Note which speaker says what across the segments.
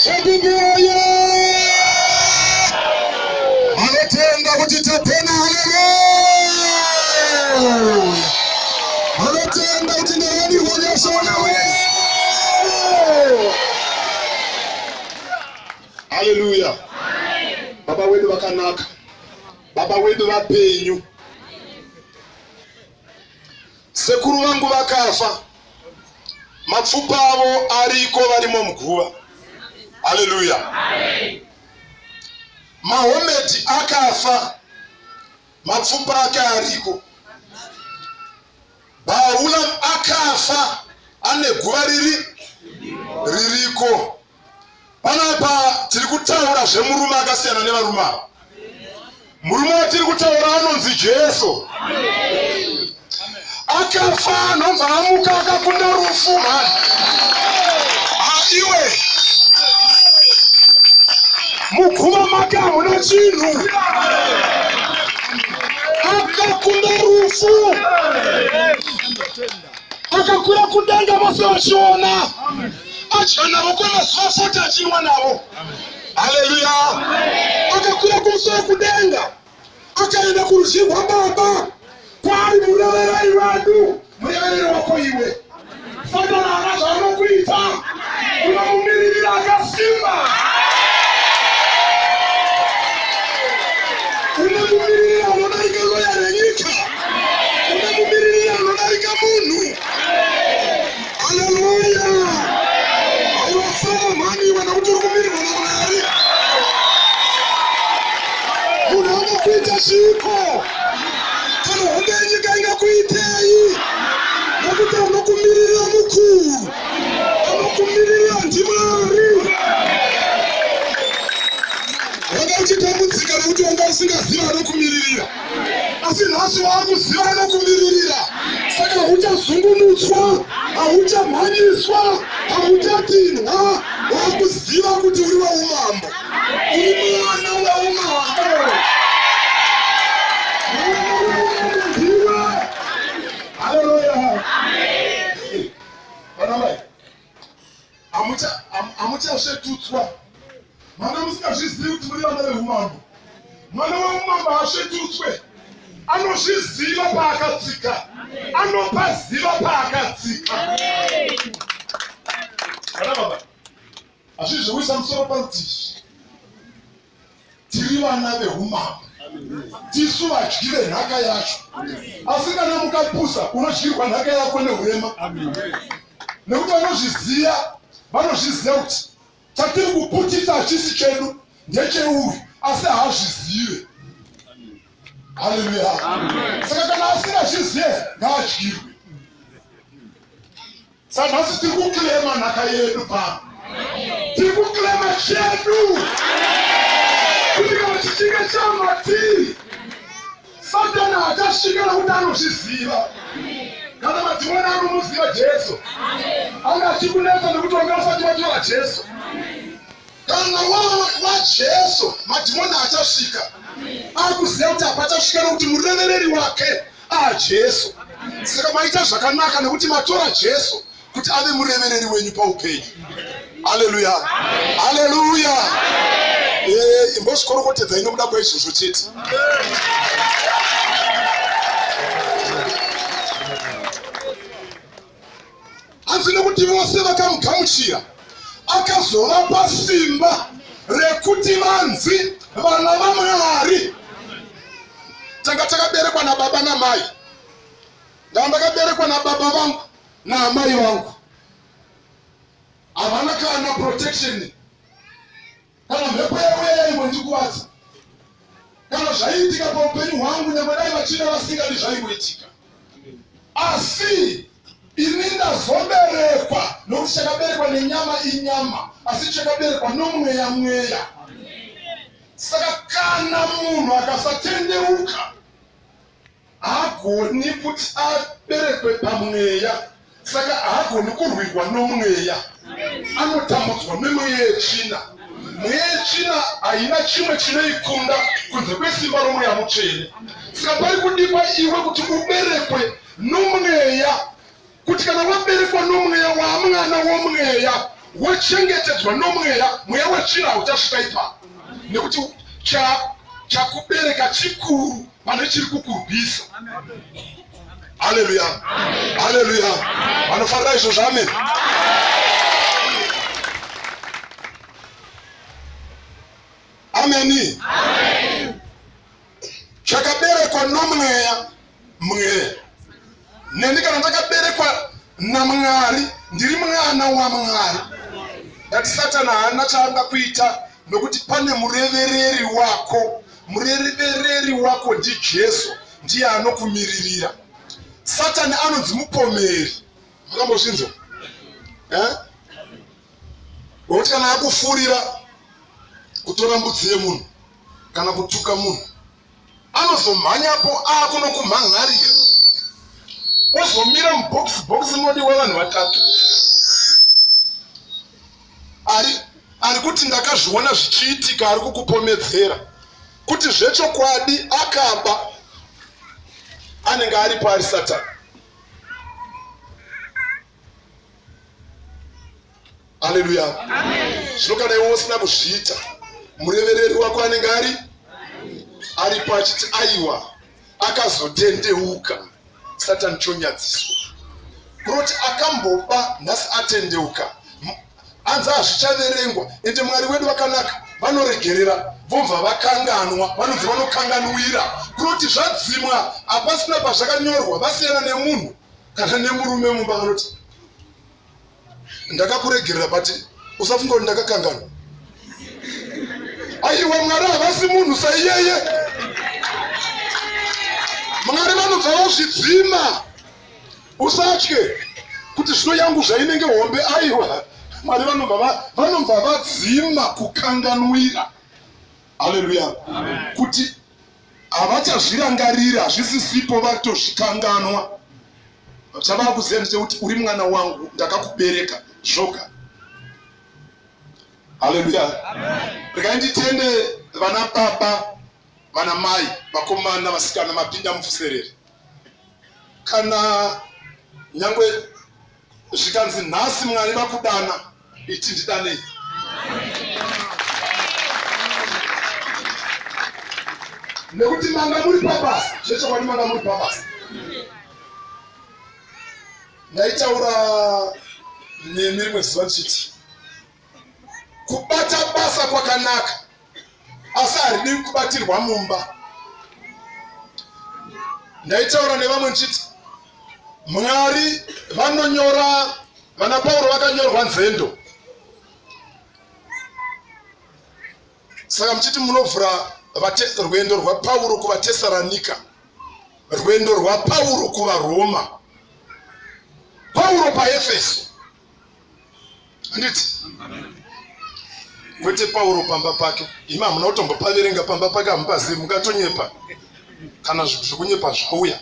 Speaker 1: Chapunguoyo vanotenda kuti tapona. Haleluya! Vanotenda kuti ndawanirwa nyasha nawe. Haleluya! Baba wedu vakanaka, baba wedu vapenyu. Sekuru vangu vakafa, mapfupa avo ariko, varimo muguva. Haleluya! Mahomedi akafa, mapfupa ake ariko. Baula akafa, ane guva riri ririko. Panapa tiri kutaura zvemurume akasiyana nevarume ava. Murume watiri kutaura anonzi Jesu. Akafa anobva amuka akakunda rufu mhani. Iwe muguva make hamuna chinhu. Akakunda rufu. Akakwira kudenga vose vachiona. Adya navo kwemazuva 40 achinwa navo. Haleluya! Akakwira kumusoro kudenga, akaenda kurudyi rwaBaba, kwaari murevereri wedu. Murevereri wako iwe. Satani haana zvaanokuita, unomumiririra akasimba. Une mumiririri anodarika loya renyika, une mumiririri anodarika munhu. Haleluya! Aiwa fara mhani iwe nekuti uri kumirirwa naMwari. Munhu angakuita chiiko? Kana hondo yenyika ingakuitei? Nekuti anokumiririra mukuru, anokumiririra ndiMwari. Wanga uchitambudzika nekuti wanga usingazivi anokumiririra. Asi nhasi waakuziva anokumiririra, saka hauchazungunutswa, hauchamhanyiswa, hauchatinhwa. Waakuziva kuti uri weumambo, uri mwana weumambo. Mwana weumambo ndiwe. Haleluya! Vana mai, hamuchasvetutswa. Manga musingazvizivi kuti muri vana veumambo. Mwana weumambo haasvetutswe, anozviziva paakatsika, anopaziva paakatsika. Vana baba, hazvizvi zvekuisa musoro parutivi. Tiri vana veumambo, tisu vadyi venhaka yacho. Asi kana mukapusa, unodyirwa nhaka yako neurema, nekuti vanozviziva, vanozviziva kuti chatiri kuputisa hachisi chedu, ndecheuyu, asi haazvizive. Haleluya! Saka kana asingazvizive, ngaadyirwe. Saka nhasi tiri kuklema nhaka yedu pano, tiri kuklema chedu kuti kana chichinge chamatiri, Satani haachasvika nokuti anozviziva. Kana madhimoni anomuziva Jesu, anga achikunetsa nekuti wanga usati watora Jesu. Kana waJesu, madhimoni haachasvika. Akuziva kuti hapachasvika nokuti murevereri wake aJesu. Saka maita zvakanaka nekuti matora Jesu kuti ave murevereri wenyu paupenyu. Haleluya, haleluya. Imbozvikorokotedzai nokuda kwaizvozvo chete. Hanzi nekuti vose vakamugamuchira akazovapa simba rekuti vanzi vana vaMwari. Tanga takaberekwa nababa namai. Ndanga ndakaberekwa nababa vangu naamai vangu. Havana kana protection. Kana mhepo yauya yaingondikuvadza. Kana zvaiitika paupenyu hwangu, nyangwe dai vachida vasingadi, zvaingoitika. Asi ini ndazoberekwa, nokuti chakaberekwa nenyama inyama, asi chakaberekwa nomweya mweya. Saka kana munhu akasatendeuka, haagoni kuti aberekwe pamweya, saka haagoni kurwirwa nomweya, anotambudzwa nemweya yetsvina. Mweya yetsvina haina chimwe chinoikunda kunze kwesimba romweya mutsvene. Saka pari kudikwa iwe kuti uberekwe nomweya, kuti kana waberekwa nomweya, waamwana womweya. Wochengetedzwa nomweya, mweya wetsvina hauchasvika ipapo, nekuti chakubereka chikuru pane chiri kukurwisa. Haleluya, haleluya! Vanofarira izvozvo, amen. Ameni. Chakaberekwa nomweya, mweya. Neni kana ndakaberekwa naMwari, ndiri mwana waMwari. Ndati Satani haana chaanga kuita nokuti pane murevereri wako. Murevereri wako ndiJesu, ndiye anokumiririra. Satani anonzi mupomeri. Makambozvinzwa? Eh? Wekuti kana akufurira kutora mbudzi yemunhu kana kutuka munhu, anozomhanyapo akunokumhan'arira, ozomira mubhokisi bhokisi munodiwa vanhu vatatu. Ari ari kuti ndakazviona zvichiitika, ari kukupomedzera kuti zvechokwadi akaba, anenge aripo ari Satani. Aleluya. Zvino kana iwe usina kuzviita, murevereri wako anenge ari aripo achiti aiwa, akazotendeuka. Satani chonyadziswa kuroti akamboba, nhasi atendeuka, anzi hazvichaverengwa. Ende Mwari wedu vakanaka, vanoregerera, vobva vakanganwa, vanonzi vanokanganwira, kuroti zvadzimwa, hapasina pazvakanyorwa. Vasiyana nemunhu kana nemurume mumba vanoti ndakakuregerera, but usafunga kuti ndakakanganwa. Aiwa, Mwari havasi munhu saiyeye. Mwari vanobva vozvidzima. Usatye kuti zvino yangu zvainenge hombe. Aiwa, Mwari vanobva vadzima kukanganwira. Haleluya. Kuti havachazvirangarira, hazvisisipo, vatozvikanganwa. Chavava kuziva ndechekuti uri mwana wangu, ndakakubereka zvoga. Haleluya. Regai nditende vana baba, vana mai, vakomana, vasikana mapinda mufuserere. Kana nyangwe zvikanzi nhasi Mwari vakudana, iti ndidanei. Nekuti manga muri pabasa, zvechokwadi manga muri pabasa. Ndaitaura nemi rimwe zuva ndichiti kubata basa kwakanaka, asi haridi kubatirwa mumba. Ndaitaura nevamwe ndichiti Mwari vanonyora, vana Pauro vakanyorwa nzendo. Saka muchiti munovhura rwendo rwaPauro kuvaTesaranika, rwendo rwaPauro kuvaRoma, Pauro paEfeso, handiti? Kwete Pauro pamba pake. Imi hamuna kutombopaverenga pamba pake, hamupazivi, mungatonyepa kana zvekunyepa zvauya.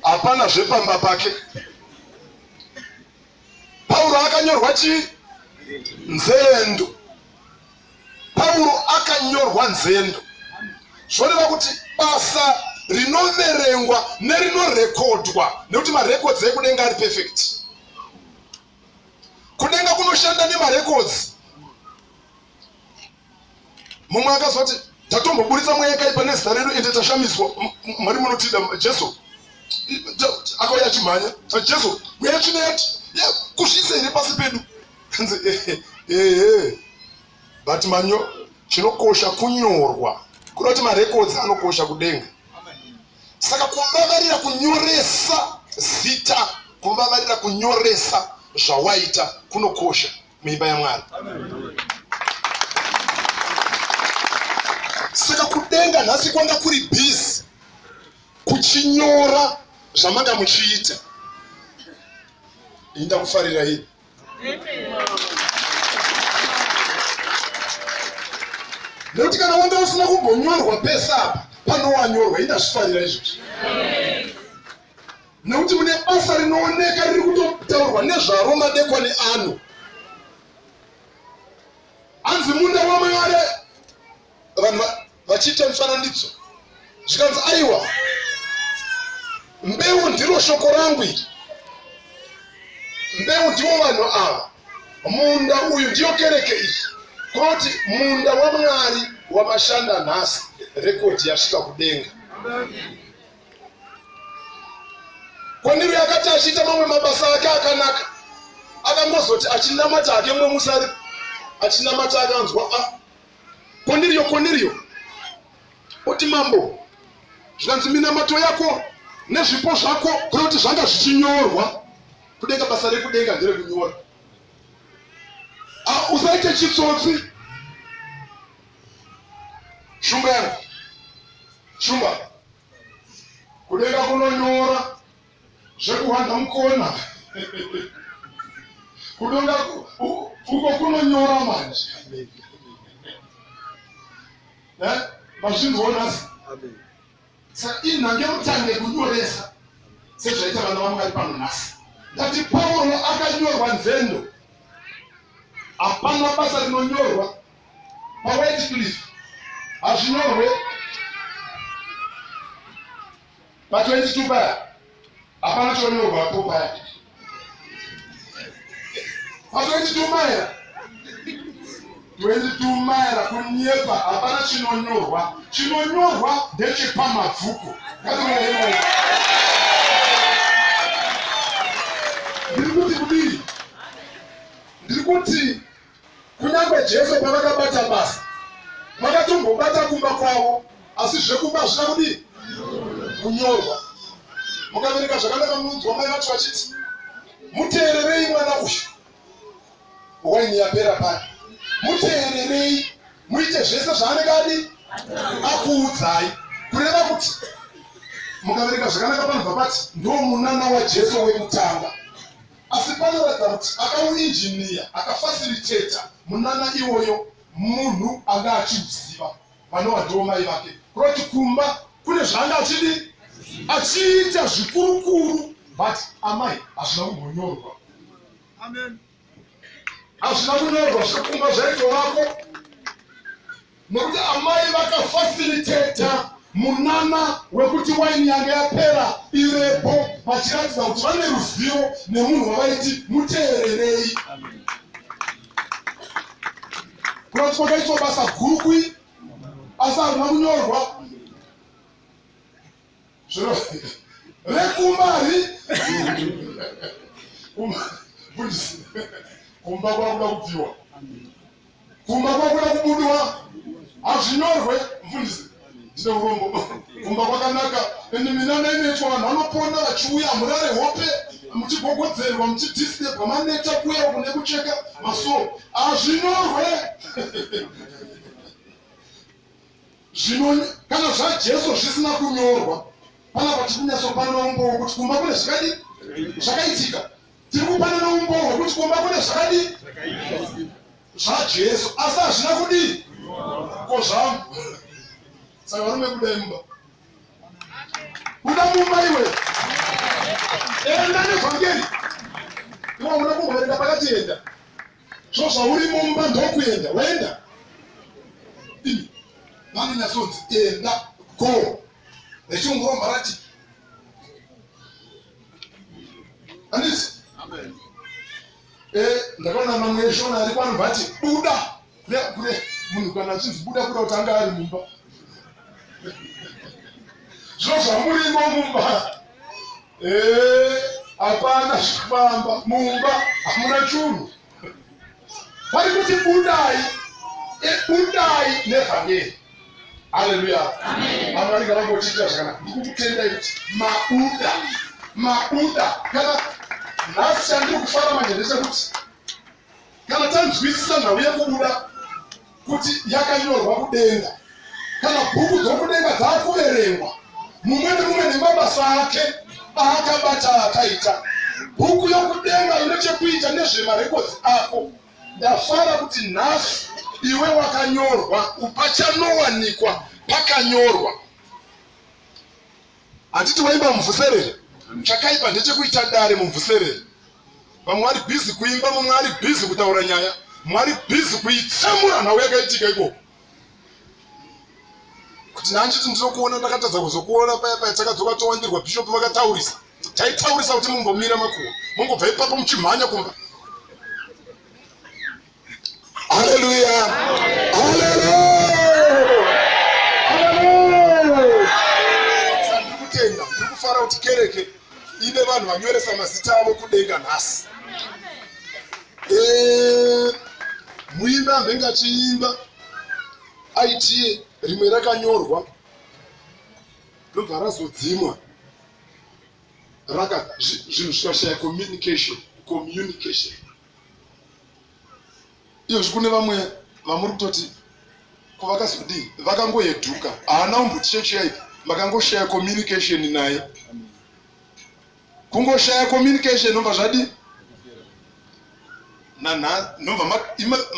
Speaker 1: Hapana zvepamba pake. Pauro akanyorwa chii? Nzendo. Pauro akanyorwa nzendo, zvoreva kuti basa rinoverengwa nerinorekodwa, nekuti marekodzi ekudenga ari perfect. Kudenga kunoshanda nemarekodzi. Mumwe akazoti tatomboburitsa mweya yakaipa nezita redu, ende tashamiswa. Mwari munotida. Jesu akauya achimhanya, Jesu, mweya tsvina yati kuzviisa here pasi pedu? Kanzi ehe, but manyo chinokosha kunyorwa, kuda kuti marekodzi anokosha kudenga. Saka kuvavarira kunyoresa zita, kuvavarira kunyoresa zvawaita kunokosha muimba yaMwari. Saka kudenga nhasi kwanga kuri busy kuchinyora zvamanga muchiita. Inda kufarira hii. Nekuti kana wanga usina kumbonyorwa pese apa, panowanyorwa. Indazvifarira izvozvi, nekuti mune basa rinooneka riri kutotaurwa nezvaro madekwa neano. Hanzi munda waMwari, vanhu vachiita mifananidzo, zvikanzi aiwa, mbeu ndiro shoko rangu iri, mbeu ndivo vanhu ava. Munda uyu ndiyo kereke iyi. Kunoti munda waMwari wamashanda nhasi, rekodhi yasvika kudenga. Koniriyo akati achiita mamwe mabasa ake akanaka, akangozoti achinamata hake mumwe musi ari achinamata akanzwa a ah, Koniriyo, Koniriyo, oti mambo, zvikanzi minamato yako nezvipo zvako kunoti zvanga zvichinyorwa kudenga. Basa rekudenga nderekunyora. Ah, usaite chitsotsi shumba yangu shumba kudenga kunonyora zvekuhwanda mukona kudonga uko kunonyora manje eh, mazvinzwa nhasi saka inhange mutange kunyoresa sezvaita vana vamwari pano nhasi ndati pauro akanyorwa nzendo hapana basa rinonyorwa pawhite cliff hazvinyorwe pa 22 paya hapana chonyorwapo paya pa 22 maera 22 maera kunyepa hapana chinonyorwa chinonyorwa ndechepamabvuku ndiri kuti kudii ndiri kuti Kunyange Jesu pavakabata basa, vakatombobata kumba kwavo, asi zvekumba hazvina kudii kunyorwa. Mukaverenga zvakanaka munonzwa mai vacho vachiti, muteererei mwana uyu, waini yapera paya, muteererei muite zvese zvaanenge adi akuudzai. Kureva kuti mukaverenga zvakanaka panobva pati ndomunana waJesu wekutanga. Asi panoratidza kuti akauinjiniya, akafasiliteta munana iwoyo munhu anga achiuziva, vanova ndivo mai vake. Kureva kuti kumba kune zvaanga achidi achiita zvikurukuru, but amai hazvina kumbonyorwa. Amen. Hazvina kunyorwa zvekumba zvaitovako nekuti amai vakafasiliteta munana wekuti waini yanga yapera ivepo vachiratidza kuti vane ruzivo nemunhu wavaiti muteererei kunoti kwakaitwa basa guru kui asi harina kunyorwa zvino rekumari kumba kwakuda kubviwa kumba kwakuda kubudwa hazvinyorwe mfundisi ndine urombo kumba kwakanaka ende minana inoitwa vanhu vanopona vachiuya murare hope muchigogodzerwa muchidistebwa maneta kuya uku nekucheka masuo hazvinyorwe zvino kana zvajesu zvisina kunyorwa panapa tiri kunyatsopanana umbowo kuti kumba kune zvakadii zvakaitika tiri kupanana umbowo hwekuti kumba kune zvakadii zvajesu asi hazvina kudii ko zvangu saka varume budai mumba buda mumba iwe enda nevhangeri iwe una kumboenda pakati enda zvo zvauri mumba ndokuenda waenda imi vanonyatsonzi enda go rechirungu romba rati andisi eh, ndakaona mamwe eshona ariko anobva ati buda kune munhu kana achinzi buda kuda kuti anga ari mumba zvino zvamurimo mumba eh, hapana zvifamba mumba hamuna chunhu pari kuti budai eh, budai nevhangeri haleluya vamwe vanenge vangochiitira zvakanaka ndikukutendai kuti mabuda mabuda kana nhasi chandiri kufara manje ndechekuti kana tanzwisisa nhau yekubuda kuti yakanyorwa kudenga kana bhuku dzokudenga dzakuverengwa mumwe nemumwe nemabasa ake aakabata akaita bhuku yokudenga ine chekuita nezvemarekodzi ako Ndafara kuti nhasi iwe wakanyorwa pachanowanikwa pakanyorwa. Handiti waimba mumvuserere? Chakaipa ndechekuita dare mumvuserere. Vamwe vari bhizi kuimba, mumwe ari bhizi kutaura nyaya, mumwe ari bhizi kuitsemura nhau yakaitika ikoko. Kuti nhanchiti ndinokuona ndakatadza kuzokuona paya paya takadzoka towandirwa bishop vakataurisa. Taitaurisa kuti mumbomira makuhwa mongobva ipapo muchimhanya kumba. kuti kereke ine vanhu vanyoresa mazita avo kudenga nhasi. Eh, muimbi ambenge achiimba aiti rimwe rakanyorwa ndobva razodzimwa raka zvinhu zvikashaya communication communication Iyozvi kune vamwe vamuri kutoti ko vakazodii vakangoyedhuka haana kumboti chechi yaipi makangoshaya communication naye kungoshaya communication nobva zvadii nobva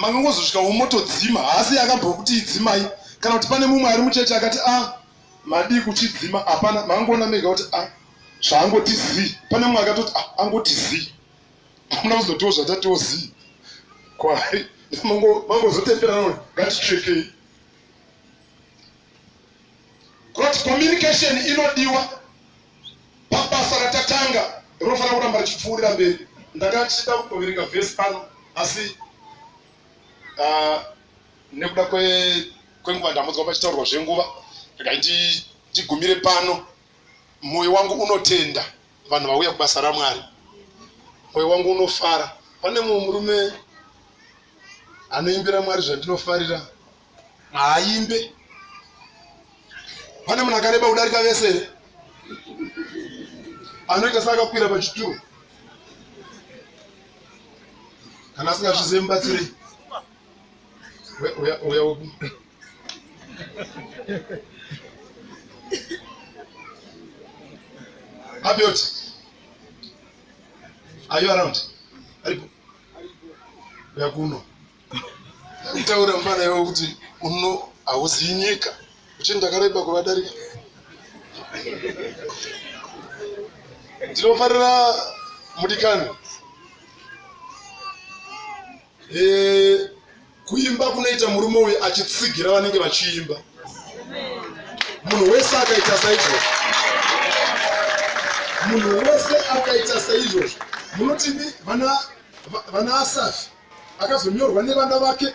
Speaker 1: makangozosvika womotodzima haasi akambokuti idzimai kana kuti pane mumwe ari muchechi akati a ah, madii kuchidzima hapana makangoona mega kuti a ah, zvaangoti zii pane mumwe akatoti a ah, angoti zii hamuna kuzotiwo zvatatiwo zii kwaari mangozotemperana ngatichekei kuti communication inodiwa pabasa ratatanga rinofanira kuramba richipfuurira mberi ndakachida kutoverenga vhesi pano asi ah, nekuda kwenguva ndambodzwa pachitaurwa zvenguva regai ndigumire pano Moyo wangu unotenda vanhu vauya kubasa raMwari. Moyo wangu unofara. Pane mumwe murume anoimbira Mwari zvandinofarira. Haaimbe. Pane munhu akareba kudarika vese here? Anoita seakakwira pachituro. Kana asingazvizive mubatsirei. Uya uya uku. Abiot. Are you around? Aripo. Uya kuno. Kutaura mfana iwe kuti uno hauziyi nyika. Uchiti ndakareba kuvadarika. Ndinofarira mudikani. Eh, kuimba kunoita murume uyu achitsigira vanenge vachiimba munhu wese akaita saizvozvo munhu wese akaita saizvozvo munotini vana vana asafi akazonyorwa nevana vake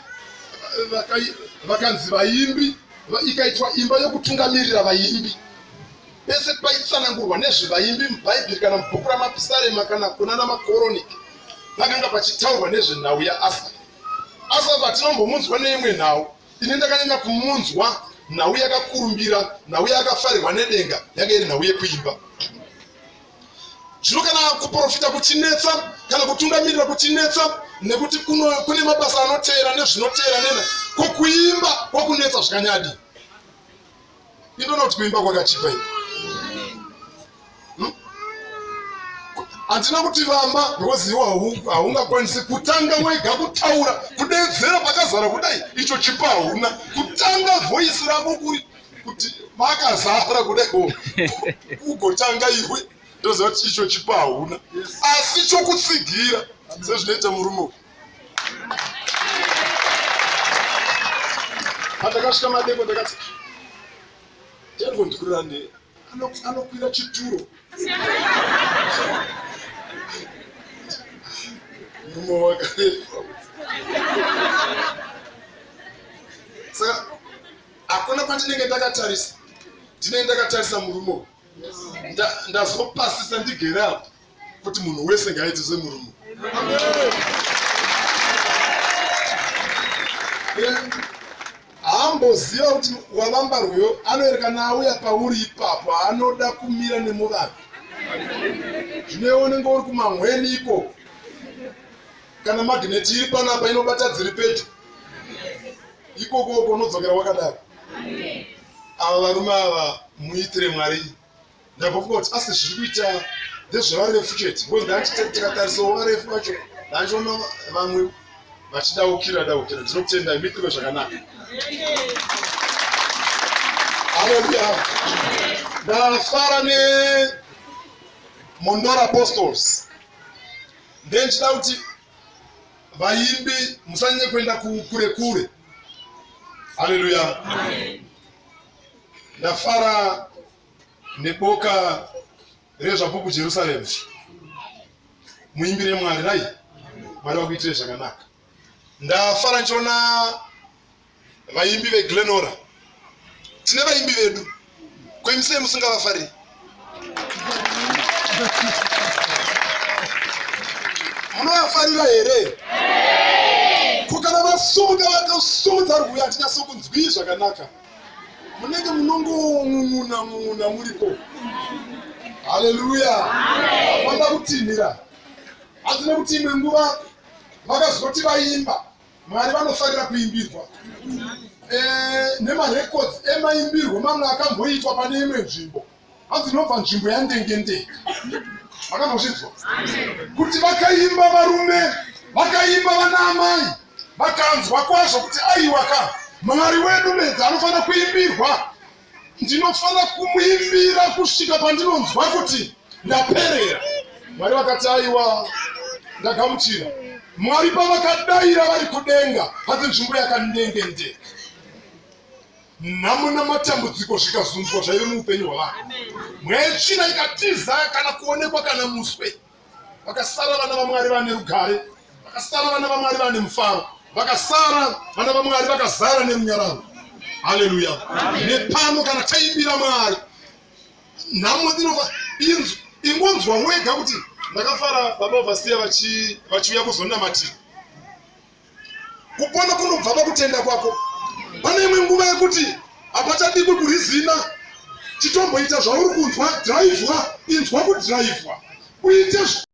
Speaker 1: vakanzi vaimbi ikaitwa imba yokutungamirira vaimbi pese paitsanangurwa nezvevaimbi mubhaibheri kana mubhuku ramapisarema kana kuna namakoroniki pakanga pachitaurwa nezvenhau yaasafi asafi hatinombomunzwa neimwe nhau ini ndakanyanya kumunzwa nhau yakakurumbira nhau yakafarirwa nedenga yanga iri nhau yekuimba zvino kana kuprofita kuchinetsa kana kutungamirira kuchinetsa nekuti kune mabasa anoteera nezvinoteera nena ko kuimba kwakunetsa zvikanyadii Indoona kuti kuimba kwakachipa ini. Handina kuti vamba because iwe haungakwanisi kutanga wega kutaura kudeedzera pakazara kudai icho chipo hauna kutanga voice rako kuri kuti vakazara kudai ugotanga iwe ndoziva kuti icho chipo hauna asi chokutsigira sezvinoita murume uyu Patakasvika madeko ndakati ndiangondikurira ndi anokwira chituro murume wakareba saka hakuna kwandinenge ndakatarisa ndinenge ndakatarisa murume uyu ndazopasisa ndigere apo kuti munhu wese ngaaite semurume haamboziva kuti wavamba rwiyo anoerekana auya pauri ipapo anoda kumira nemuvaki zvino iwe unenge uri kumamhweni ikoko kana magineti iri panapa inobata dziri pedyo ikoko uko unodzokera wakadaro ava varume ava muitire mwari Ndambofunga kuti asi zviri kuita ndezvevarefu chete because ndandikatarisawo varefu vacho ndandiona vamwe vachidaukira daukira. Ndinokutendai muitirwe zvakanaka. Haleluya. Ndafara neMondora Apostles. Ndendichida kuti vaimbi musanyanye kuenda kure kure. Haleluya. Ndafara neboka rezvapupu Jerusarema. Muimbire Mwari rai. Mwari vakuitire zvakanaka. Ndafara ndichiona vaimbi veGlenora. Tine vaimbi vedu. Ko imi sei musingavafariri? Munovafarira here? Ko kana vasumuka vakasumudza rwuya hatinyatsokunzwii zvakanaka. Munenge munongon'un'una n'un'una muriko. Haleluya. Hapana kutinhira. Handina kuti imwe nguva vakazoti vaimba. Mwari vanofarira kuimbirwa. Eh, nemarecords emaimbirwo mamwe akamboitwa pane imwe nzvimbo. Hanzi inobva nzvimbo yandengendenge. Makambozvinzwa? Kuti vakaimba varume, vakaimba vana amai, vakanzwa kwazvo kuti aiwa ka, Mwari wedu bedzi anofanira kuimbirwa. Ndinofanira kumuimbira kusvika pandinonzwa kuti ndaperera. Mwari vakati aiwa, ndagamuchira. Mwari pavakadaira vari kudenga, hanzi nzvimbo yakandengendeka. Nhamo namatambudziko zvikazunzwa zvaive muupenyu hwavanhu. Mweya yetsvina ikatiza kana kuonekwa kana muswe. Vakasara vana vaMwari vane rugare, vakasara vana vaMwari vane mufaro, vakasara vana vaMwari vakazara nerunyararo. Haleluya! Nepano kana taimbira Mwari, nhamo dzinova ingonzwa wega kuti ndakafara baba vasiya vachiuya kuzonamatira. Kupona kunobva pakutenda kwako. Pane imwe nguva yekuti hapachadikwi kurizina, chitomboita zvauri kunzwa, dhiraivhwa, inzwa kudhiraivhwa, uite.